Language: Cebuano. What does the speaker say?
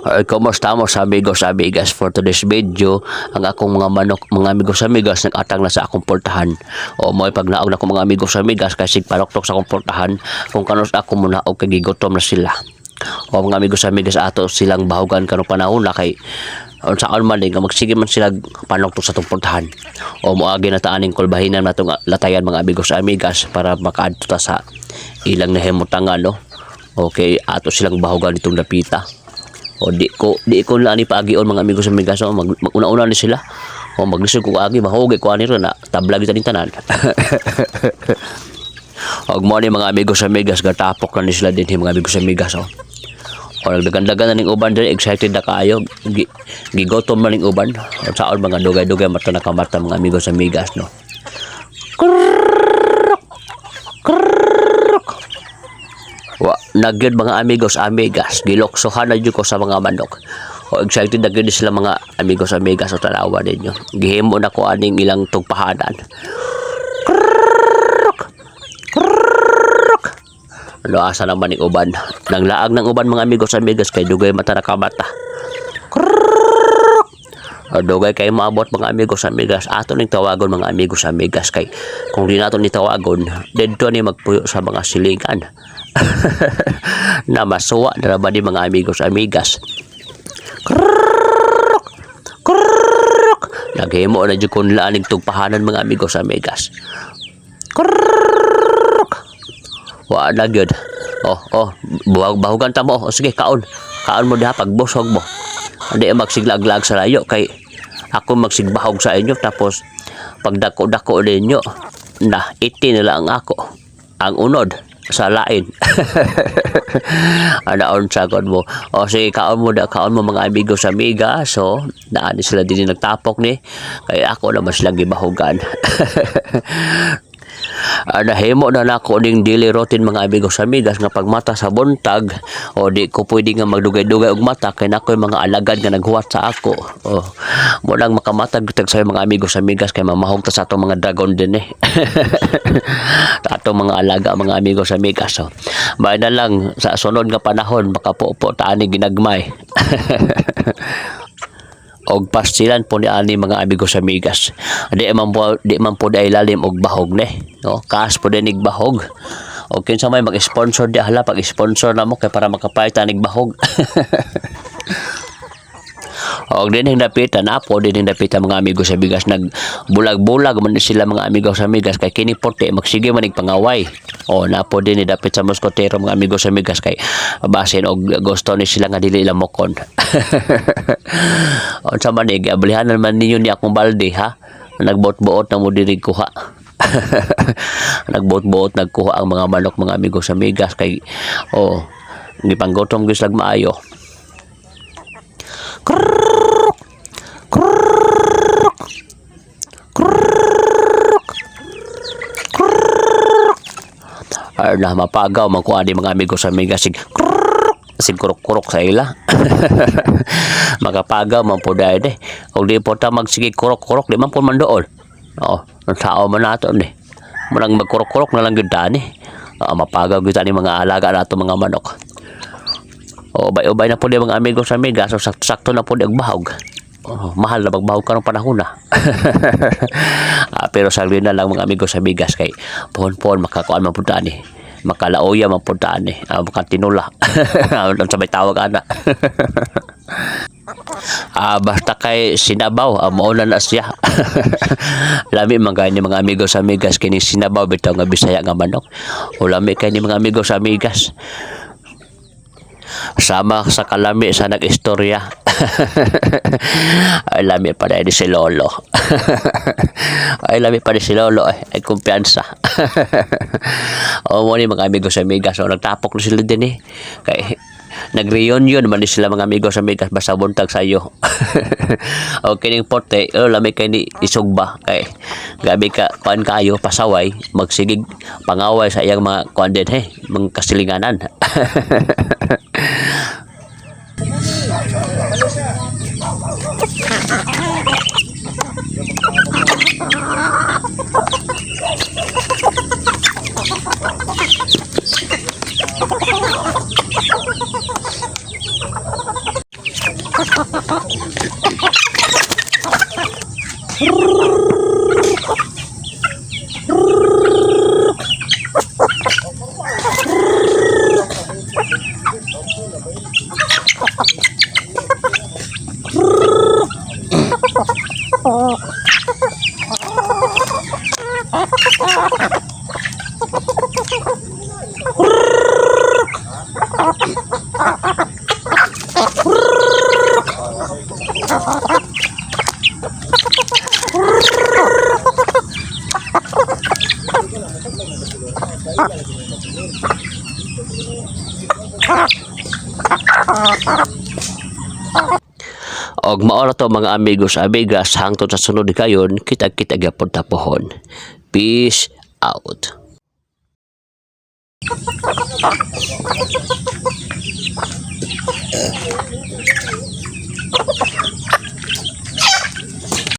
Ay, kumusta mo sa amigos amigas? For today's video, ang akong mga manok, mga amigos amigas, nag-atang na sa akong portahan. O mo'y pagnaog na ko, mga amigos amigas, kasi panoktok sa akong portahan kung kanus ako muna og kay gigutom na sila. O mga amigos amigas, ato silang bahugan karong panahon na kay unsaon man din nga magsige man sila panoktok sa atong portahan. O moagi na ta aning kulbahinan natong latayan, mga amigos amigas, para makaadto ta sa ilang nahimutangan, no. Okay, ato silang bahugan itong dapita. O di ko na ani paagion, mga amigos amigas, o mag, una-una ni sila. O maglisod ko agi, mahugi ko ani ron na tabla gyud ning tanan. Og mo ni, mga amigos amigas, gatapok na ni sila din, mga amigos amigas, o. O nagdagandagan na ning uban diri, excited na kaayo, gigotom na ning uban. O saon mga dugay-dugay mata nakamata, mga amigos amigas, no. Wa nagyud, mga amigos amigas, giloksohan na jud ko sa mga manok. O excited na gyud sila, mga amigos amigas, o tanawa ninyo. Gihimo na ko aning ilang tugpahanan. Ano, asa naman ning uban? Nang laag ng uban, mga amigos amigas, kay dugay mata nakamata. O, dugay kay maabot, mga amigos amigas. Ato ning tawagon, mga amigos amigas, kay kung di nato ni tawagon, didto ni magpuyo sa mga silingan. Na masuwa na ba ni, mga amigos amigas? Krrrk! Naghimo na jud kun laaning tugpahanan, mga amigos amigas. Krrrk! Wa na gyud. Oh, buhag bahugan ta mo. O sige, kaon. Kaon mo diha pagbusog mo. Hindi magsiglag-lag sa layo kay ako magsigbahog sa inyo, tapos pagdako-dako ninyo na iti nila ang ako. Ang unod sa lain. Anaon sagot mo. O sige, kaon mo da, kaon mo, mga amigos amiga. So, naani sila din nagtapok ni. Kaya ako naman silang gibahugan. Nahimo na nako ning daily routine, mga amigos amigas, nga pagmata sa buntag, o di ko pwede nga magdugay-dugay og mata kay nakoy mga alagad nga naghuwat sa ako. O mo lang makamatag tag sa mga amigos amigas kay mamahog ta sa atong mga dragon din eh. Sa atong mga alaga, mga amigos amigas. So, may na lang sa sunod nga panahon makapupo ta ani ginagmay. Og pastilan po ni ani, mga amigos amigas. Di man po di ay lalim og bahog ne. No, kaas po din ig bahog. O kinsa may mag-sponsor di hala, pag-sponsor na mo kay para makapayta nig bahog. Og din dapitan apo din dapitan, mga amigos amigas, nagbulag-bulag man ni sila, mga amigos amigas, kay kini puti magsige man ig pangaway. O napo din dapit sa moskotero, mga amigos amigas, kay basin og gusto ni sila nga dili lamokon. Unsa man ni ablihanan man ninyo ni akong balde, ha? Nagbuot-buot na mo diri kuha. Nagbuot-buot nagkuha ang mga manok, mga amigos amigas, kay oh gipanggutom gyud slag maayo. Krrrk! Krrrk! Krrrk! Krrrk! Ay na mapagaw man ko ani, mga amigos amigas, sig krrrk, sig kurok-kurok sa ila. Makapagaw man po dahil eh. Kung di po ta magsige kurok-kurok, di man po man doon. Oo, ang tao man nato ni. Munang magkurok-kurok na lang gyud tani. Oo, mapagaw gyud tani mga alaga nato mga manok. O, ubay-ubay na po di, mga amigos amigas. So, sakto-sakto na po di ang bahog. Oh, mahal na magbahog karong panahon na. Pero saglit na lang, mga amigos amigas, kay pohon-pohon makakuan man pud ani. Makalaoya man pud ani. Makatinula. Ang sabay tawag ana. Basta kay sinabaw, mao na na siya. Lami man kay ni, mga amigos amigas, kini sinabaw bitaw nga Bisaya nga manok. O lami kay ni, mga amigos amigas. Sama sa kalami sa nag-istorya. Ay, lami pa ni si Lolo. Ay, lami pa ni si Lolo. Ay, kumpiyansa. O, mo ni mga amigos amigas. So, nagtapok na sila din eh. Kay, nag-reunion man ni sila, mga amigos amigas, basta buntag sa iyo. Okay ning pote, oh, lami kay ni isugba kay gabi ka kuan kayo pasaway, magsigig pangaway sa iyang mga kuan din he, mga kasilinganan. Og mao ra to, mga amigos, amigas, hangtod sa sunod kayon, kita-kita gyapon ta pohon. Peace out.